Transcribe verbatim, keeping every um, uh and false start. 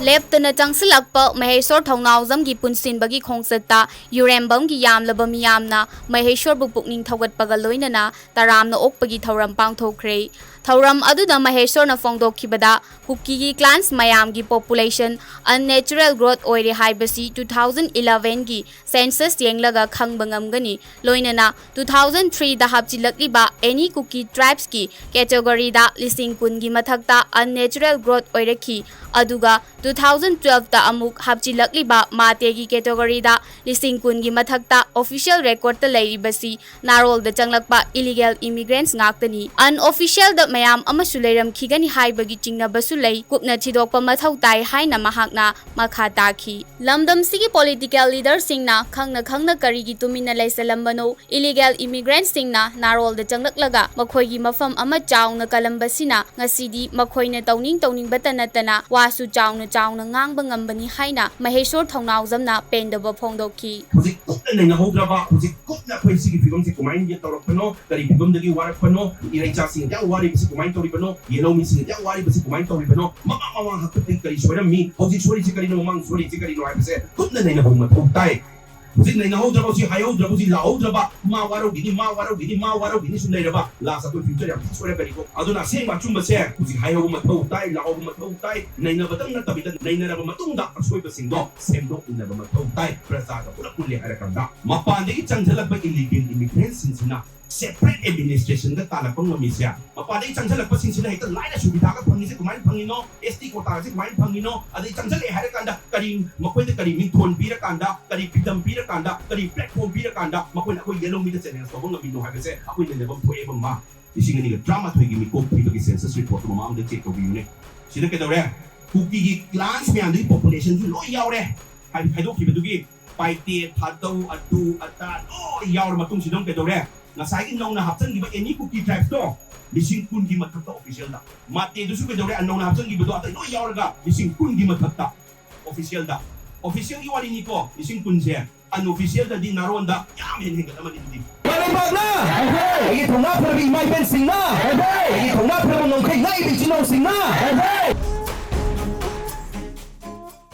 ꯂꯦꯞꯇꯅ ꯆꯪꯁꯤꯜꯂꯛꯄ ꯃꯍꯦꯁꯣꯔ ꯊꯧꯅꯥꯎꯖꯝꯒꯤ ꯄꯨꯟꯁꯤꯟꯕꯒꯤ ꯈꯣꯡꯆꯠꯇ ꯌꯨꯔꯦꯝꯕꯝꯒꯤ ꯌꯥꯝꯂꯕ ꯃꯤꯌꯥꯝꯅ ꯃꯍꯦꯁꯣꯔꯕꯨ ꯄꯨꯛꯅꯤꯡ ꯊꯧꯒꯠꯄꯒ ꯂꯣꯏꯅꯅ ꯇꯔꯥꯝꯅ ꯑꯣꯛꯄꯒꯤ ꯊꯧꯔꯝ ꯄꯥꯡꯊꯣꯛꯈ꯭ꯔꯦ꯫ ꯊꯧꯔꯝ ꯑꯗꯨꯗ ꯃꯍꯦꯁꯣꯔꯅ ꯐꯣꯡꯗꯣꯛꯈꯤꯕꯗ, ꯀꯨꯀꯤꯒꯤ clans ꯃꯌꯥꯝꯒꯤ population unnatural growth ꯑꯣꯏꯔꯦ ꯍꯥꯏꯕꯁꯤ two thousand eleven ꯒꯤ census ꯌꯦꯡꯂꯒ ꯈꯪꯕ ꯉꯝꯒꯅꯤ꯫ ꯂꯣꯏꯅꯅ two thousand three ꯗ ꯍꯥꯞꯆꯤꯜꯂꯛꯂꯤꯕ any Kuki tribes ꯀꯤ category ꯗ ꯂꯤꯁꯤꯡ ꯀꯨꯟꯒꯤ ꯃꯊꯛꯇ unnatural growth ꯑꯣꯏꯔꯛꯈꯤ꯫ ꯑꯗꯨꯒ two thousand twelve ꯇ ꯑꯃꯨꯛ ꯍꯥꯞꯆꯤꯜꯂꯛꯂꯤꯕ ꯃꯥꯇꯦꯒꯤ category ꯗ ꯂꯤꯁꯤꯡ ꯀꯨꯟꯒꯤ ꯃꯊꯛꯇ official record ꯇ ꯂꯩꯔꯤꯕꯁꯤ ꯅꯥꯔꯣꯜꯗ ꯆꯪꯂꯛꯄ illegal immigrants ꯉꯥꯛꯇꯅꯤ꯫ Unofficial ꯗ ꯃꯌꯥꯝ ꯑꯃꯁꯨ ꯂꯩꯔꯝꯈꯤꯒꯅꯤ ꯍꯥꯏꯕꯒꯤ ꯆꯤꯡꯅꯕꯁꯨ ꯂꯩ꯫ ꯀꯨꯞꯅ ꯊꯤꯗꯣꯛꯄ ꯃꯊꯧ ꯇꯥꯏ ꯍꯥꯏꯅ ꯃꯍꯥꯛꯅ ꯃꯈꯥ ꯇꯥꯈꯤ꯫ ꯂꯝꯗꯝꯁꯤꯒꯤ political leader ꯁꯤꯡꯅ ꯈꯪꯅ ꯈꯪꯅ ꯀꯔꯤꯒꯤ ꯇꯨꯃꯤꯟꯅ ꯂꯩꯁꯜꯂꯝꯕꯅꯣ? Illegal immigrants ꯁꯤꯡꯅ ꯅꯥꯔꯣꯜꯗ ꯆꯪꯂꯛꯂꯒ ꯃꯈꯣꯏꯒꯤ ꯃꯐꯝ ꯑꯃ ꯆꯥꯎꯅ ꯀꯜꯂꯝꯕꯁꯤꯅ ꯉꯁꯤꯗꯤ ꯃꯈꯣꯏꯅ ꯇꯧꯅꯤꯡ ꯇꯧꯅꯤꯡꯕꯇ ꯅꯠꯇꯅ ꯋꯥꯁꯨ ꯆꯥꯎꯅ ꯆꯥꯎꯅ ꯉꯥꯡꯕ ꯉꯝꯕꯅꯤ ꯍꯥꯏꯅ ꯃꯍꯦꯁꯣꯔ ꯊꯧꯅꯥꯎꯖꯝꯅ ꯄꯦꯟꯗꯕ ꯐꯣꯡꯗꯣꯛꯈꯤ꯫ ꯍꯧꯖꯤꯛ ꯀꯨꯞꯅ ꯅꯩꯅꯍꯧꯗ꯭ꯔꯕ, ꯍꯧꯖꯤꯛ ꯀꯨꯞꯅ ꯑꯩꯈꯣꯏ ꯁꯤꯒꯤ ꯐꯤꯕꯝꯁꯦ ꯀꯃꯥꯏꯅ ꯇꯧꯔꯛꯄꯅꯣ, ꯀꯔꯤ ꯐꯤꯕꯝꯗꯒꯤ ꯋꯥꯔꯛꯄꯅꯣ, ꯏꯔꯩꯆꯥꯁꯤꯡ ꯑꯗꯨꯛ ꯋꯥꯔꯤꯕꯁꯤ ꯀꯃꯥꯏꯅ ꯇꯧꯔꯤꯕꯅꯣ, ꯌꯦꯜꯍꯧꯃꯤꯁꯤꯡ ꯑꯗꯨꯛ ꯋꯥꯔꯤꯕꯁꯤ ꯀꯃꯥꯏꯅ ꯇꯧꯔꯤꯕꯅꯣ, ꯃꯃꯥꯡ ꯃꯃꯥꯡ ꯍꯥꯛꯇꯛꯇꯒꯤ ꯀꯔꯤ ꯁꯣꯏꯔꯝꯃꯤ, ꯍꯧꯖꯤꯛ ꯁꯣꯏꯔꯤꯁꯤ ꯀꯔꯤꯅꯣ, ꯃꯃꯥꯡ ꯁꯣꯏꯔꯤꯁꯤ ꯀꯔꯤꯅꯣ ꯍꯥꯏꯕꯁꯦ ꯀꯨꯞꯅ ꯅꯩꯅꯍꯧꯕ ꯃꯊꯧ ꯇꯥꯏ꯫ ꯍꯧꯖꯤꯛ ꯅꯩꯅꯍꯧꯗ꯭ꯔꯕ, ꯍꯧꯖꯤꯛ ꯍꯥꯏꯍꯧꯗ꯭ꯔꯕ, ꯍꯧꯖꯤꯛ ꯂꯥꯛꯍꯧꯗ꯭ꯔꯕ, ꯃꯥ ꯋꯥꯔꯧꯈꯤꯅꯤ, ꯃꯥ ꯋꯥꯔꯧꯈꯤꯅꯤ, ꯃꯥ ꯋꯥꯔꯧꯈꯤꯅꯤ ꯁꯨꯝ ꯂꯩꯔꯕ, last ꯑꯩꯈꯣꯏ future ꯌꯥꯝ ꯊꯤ ꯁꯣꯏꯔꯛꯀꯅꯤꯀꯣ꯫ ꯑꯗꯨꯅ ꯑꯁꯦꯡꯕ ꯑꯆꯨꯝꯕꯁꯦ ꯍꯧꯖꯤꯛ ꯍꯥꯏꯍꯧꯕ ꯃꯊꯧ ꯇꯥꯏ, ꯂꯥꯛꯍꯧꯕ ꯃꯊꯧ ꯇꯥꯏ꯫ ꯅꯩꯅꯕꯗꯪ ꯅꯠꯇꯕꯤꯗ ꯅꯩꯅꯔꯕ ꯃꯇꯨꯡꯗ ꯑꯁꯣꯏꯕꯁꯤꯡꯗꯣ ꯁꯦꯝꯗꯣꯛꯃꯤꯟꯅꯕ ꯃꯊꯧ ꯇꯥꯏ꯫ ꯄ꯭ꯔꯖꯥꯒ ꯄꯨꯂꯞ ꯄꯨꯜꯂꯦ ꯍꯥꯏꯔꯀꯥꯟꯗ ꯃꯄꯥꯟꯗꯒꯤ ꯆꯪꯁꯤꯜꯂꯛꯄ illegal immigrant ꯁꯤꯡꯁꯤꯅ separate administration ꯒ ꯇꯥꯜꯂꯛꯄ ꯉꯝꯃꯤꯁꯦ, ꯃꯄꯥꯟꯗꯒꯤ ꯆꯪꯁꯤꯜꯂꯛꯄꯁꯤꯡꯁꯤꯅ ꯍꯦꯛꯇ ꯂꯥꯏꯅ ꯁꯨꯕꯤꯙꯥꯒ ꯐꯪꯉꯤꯁꯦ ꯀꯃꯥꯏꯅ ꯐꯪꯉꯤꯅꯣ, S T quota ꯁꯦ ꯀꯃꯥꯏꯅ ꯐꯪꯉꯤꯅꯣ, ꯑꯗꯩ ꯆꯪꯁꯤꯜꯂꯛꯑꯦ ꯍꯥꯏꯔꯀꯥꯟꯗ ꯀꯔꯤ, ꯃꯈꯣꯏꯗ ꯀꯔꯤ ꯃꯤꯡꯊꯣꯟ ꯄꯤꯔꯀꯥꯟꯗ, ꯀꯔꯤ freedom ꯄꯤꯔꯀꯥꯟꯗ, ꯀꯔꯤ platform ꯄꯤꯔꯀꯥꯟꯗ ꯃꯈꯣꯏꯅ ꯑꯩꯈꯣꯏ ꯌꯦꯜꯍꯧꯃꯤꯗ challenge ꯇꯧꯕ ꯉꯝꯃꯤꯅꯣ ꯍꯥꯏꯕꯁꯦ ꯑꯩꯈꯣꯏ ꯅꯩꯅꯐꯝ ꯊꯣꯛꯑꯦꯕ ꯃꯥ꯫ ꯂꯤꯁꯤꯡ ꯑꯅꯤꯒ ꯇꯔꯥꯃꯥꯊꯣꯏꯒꯤ ꯃꯤꯀꯣꯛ ꯊꯤꯕꯒꯤ census report ꯇꯨ ꯃꯃꯥꯡꯗ check ꯇꯧꯕꯤꯌꯨꯅꯦ꯫ ꯁꯤꯗ ꯀꯩꯗꯧꯔꯦ? ꯀꯨꯀꯤꯒꯤ clans ꯃꯌꯥꯝꯗꯨꯒꯤ population ꯁꯨ ꯂꯣꯏ ꯌꯥꯎꯔꯦ꯫ ꯍꯥꯏꯗꯤ ꯈꯥꯏꯗꯣꯛꯈꯤꯕꯗꯨꯒꯤ ꯄꯥꯏꯇꯦ, ꯊꯥꯗꯧ, ꯑꯗꯨ ꯑꯗꯥ ꯂꯣꯏ ꯌꯥꯎꯔ ꯃꯇꯨꯡꯁꯤꯗ ꯑꯃꯨꯛ ꯀꯩꯗꯧꯔꯦ? ꯉꯁꯥꯏꯒꯤ ꯅꯧꯅ ꯍꯥꯞꯆꯤꯟꯈꯤꯕ any Kuki tribes ꯇꯣ ꯂꯤꯁꯤꯡ ꯀꯨꯟꯒꯤ ꯃꯊꯛꯇ official ꯗ꯫ ꯃꯥꯇꯦꯗꯨꯁꯨ ꯀꯩꯗꯧꯔꯦ? ꯅꯧꯅ ꯍꯥꯞꯆꯤꯟꯈꯤꯕꯗꯣ ꯑꯇꯩ ꯂꯣꯏ ꯌꯥꯎꯔꯒ ꯂꯤꯁꯤꯡ ꯀꯨꯟꯒꯤ ꯃꯊꯛꯇ official ꯗ꯫ Official ꯒꯤ ꯋꯥꯔꯤꯅꯤꯀꯣ, ꯂꯤꯁꯤꯡ ꯀꯨꯟꯁꯦ꯫ Unofficial ꯗꯗꯤ ꯅꯥꯔꯣꯟꯗ ꯌꯥꯝ ꯍꯦꯟꯅ ꯍꯦꯟꯒꯠꯂꯝꯃꯅꯤ ꯑꯗꯨꯗꯤ꯫ ꯂꯩꯕꯥꯛꯅ! ꯑꯩꯒꯤ ꯊꯧꯅꯥ ꯐꯔꯕ ꯏꯃꯥ ꯏꯕꯦꯟꯁꯤꯡꯅ! ꯑꯩꯒꯤ ꯊꯧꯅꯥ ꯐꯔꯕ ꯉꯝꯈꯩ ꯉꯥꯛꯏꯕ ꯏꯆꯤꯟ ꯏꯅꯥꯎꯁꯤꯡꯅ!